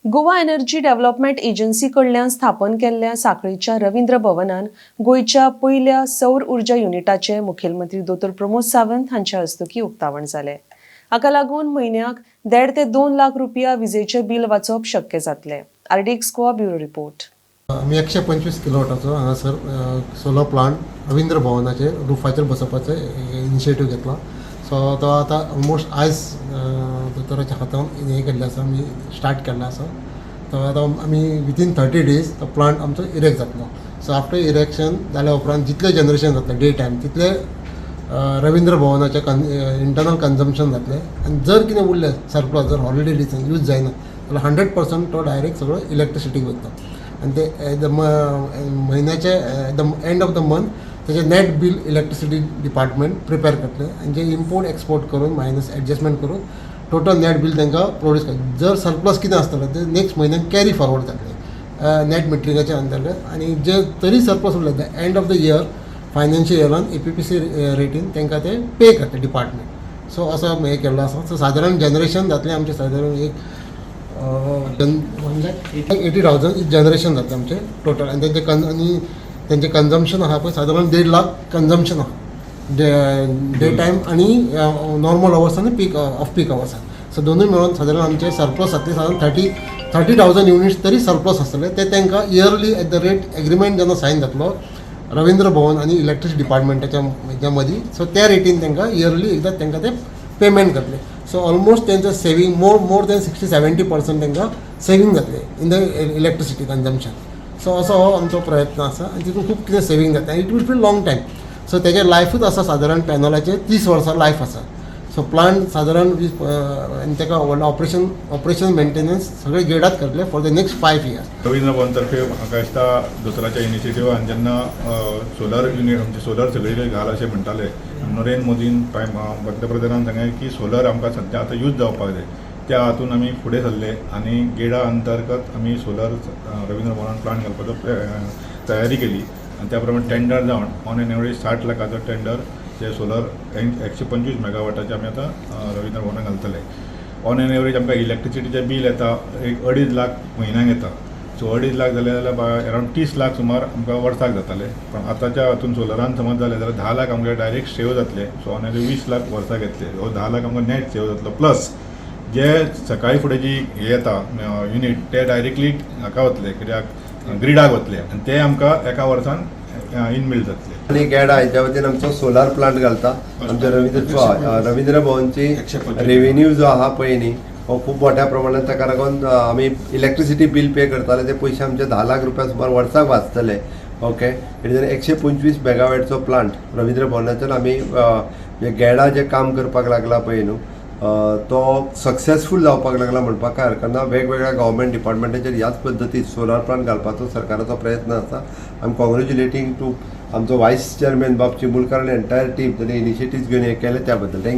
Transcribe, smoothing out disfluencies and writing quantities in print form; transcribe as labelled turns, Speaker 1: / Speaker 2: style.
Speaker 1: Goa energy development agency कडल्यान स्थापन केल्ल्या साखळीच्या रवींद्र भवनान गोंयच्या पयल्या सौर उर्जा युनिटाचे मुखेलमंत्री दोतोर प्रमोद सावंत हांच्या हस्तुकीं उक्तावण जालें. हाका लागून म्हयन्याक 1.5 ते 2 लाख रुपया विजेचें बील वाचोवप शक्य जातलें. RDX Goa, bureau report.
Speaker 2: आमी 125 किलोवॉटाचो हांगासर सोलर प्लांट रवींद्र भवनाचेर रुफाचेर बसोवपाचो इनिशिएटीव घेतला. सो तो आतां ऑलमोस्ट आयज दोतोराच्या हातान हें केल्लें आसा, आमी स्टार्ट केल्लो आसा. तो आतां आमी विथीन 30 डेज तो प्लांट आमचो इरेक्ट जातलो. सो आफ्टर इरेक्शन जाल्या उपरांत जितलें जनरेशन जातलें डे टायम, तितलें रवींद्र भवनाचें कन इंटरनल कन्जम्पशन जातलें आनी जर कितें उरलें सरप्लस, जर हॉलिडे डिसान यूज जायना जाल्यार 100% तो डायरेक्ट सगळो इलेक्ट्रिसिटीक वयता आनी ते एट the म्हयन्याचे at the end of the month तेजें net bill electricity department prepare करतले आनी जे इम्पोर्ट एक्सपोर्ट करून, मायनस एडजस्टमेंट करून टोटल नेट बील तांकां प्रोड्यूस करतले. जर सरप्लस कितें आसतलें तें नेक्स्ट म्हयन्याक कॅरी फॉरवर्ड जातलें नेट मिटरिंगाच्या अंतर्गत आनी जे तरी सरप्लस उरलें, the end of the year, financial इयरान एपीपीसी रेटीन तांकां ते पे करता डिपार्टमेंट. सो असो हें केल्लो आसा. सो सादारण जनरेशन जातलें आमचें सादारण एक 1,80,000 जनरेशन जातलें आमचें टोटल आनी तेंचे कन आनी तेंचें कन्जम्पशन आहा पळय, सादारण 1.5 लाख कन्जम्पशन आहा डे डे टायम आनी नॉर्मल अवर्स आनी पीक ऑफ पीक अवर्सान. सो दोनूय मेळून सादारण आमचे सरप्लस जातले सादारण 30,000 युनिट्स तरी सरप्लस आसतले. ते तांकां yearly at the rate agreement जेन्ना सायन जातलो रवींद्र भवन आनी इलेक्ट्रिसिटी डिपार्टमेंटाच्या हेच्या मदीं, सो त्या रेटीन तांकां इयरली एकदां तांकां ते पेमेंट करतले. सो ऑलमोस्ट तेंचो saving more than 60-70% तांकां सेवींग जातलें in the electricity consumption. So असो हो आमचो प्रयत्न आसा आनी तितून खूब कितें सेवींग जाता. It will be long time. So तेजें लायफूच आसा, सादारण पॅनलाचें 30 वर्सां लायफ आसा. सो प्लांट सादारण आनी ताका व्हडलो ऑपरेशन मेंटेनन्स सगळे गेडात करतले for the next 5 years.
Speaker 3: Ravindra भवनतर्फे म्हाका दिसता दोतोराच्या इनिशिएटिवान जेन्ना सोलर युनिट आमचे सोलर सगळे कडेन घाल अशें म्हणटाले, नरेंद्र मोदीन, प्रायम पंतप्रधानान सांगलें की सोलर आमकां सद्या आतां यूज जावपाक जाय. त्या हातून आमी फुडें सरले आनी गेडा अंतर्गत आमी सोलर रवींद्र भवनान प्लांट घालपाचो तयारी केली आनी त्या प्रमाणे टेंडर जावन ऑन एन एवरेज 60 लाखाचो टेंडर जे सोलर 125 मेगावॉटाचे आमी आतां रवींद्र भवनान घालतले. ऑन एन एवरेज आमकां इलेक्ट्रिसिटीचें बील येता, एक 2.5 लाख म्हयन्याक येता. सो 2.5 लाख जाले जाल्यार अरावंड 30 लाख सुमार आमकां वर्साक जाताले. पण आतांच्या हातून सोलरान समज जालें जाल्यार 10 लाख आमकां डायरेक्ट सेव जातले. सो ऑन एवरेज 20 लाख वर्साक येतले. हो 10 लाख आमकां नेट सेव जातलो. प्लस जे सकाळी फुडें जी हे येता युनीट, ते डायरेक्टली हाका वतले, कित्याक ग्रिडाक वतले आनी ते आमकां एका वर्सान इनबिल्ड जातले.
Speaker 4: आनी गेडा हेच्या वतीन आमचो सोलार प्लांट घालता. आमच्या रवींद्र भवनची
Speaker 3: 125.
Speaker 4: रेव्हेन्यू जो आहा पळय न्ही, हो खूब मोठ्या प्रमाणात. ताका लागून आमी इलेक्ट्रिसिटी बील पे करताले ते पयशे आमचे 10 लाख रुपया सुमार वर्साक वाचतले. ओके, it is 125 मेगावॅटचो प्लांट रवींद्र भवनाच्यान आमी म्हणजे गेडा जे काम करपाक लागला पळय न्हू, तो सक्सेसफूल जावपाक लागला म्हणपाक काय हरकत ना. वेगवेगळ्या गव्हर्मेंट डिपार्टमेंटाचेर ह्याच पद्दतीन सोलार प्लांट घालपाचो सरकाराचो प्रयत्न आसा. I am कॉंग्रेच्युलेटींग टू आमचो वायस चेअरमॅन बाब चिमुलकार आनी एंटायर टीम, तांणी इनिशिएटीव घेवन हें केलें त्या बद्दल thank you.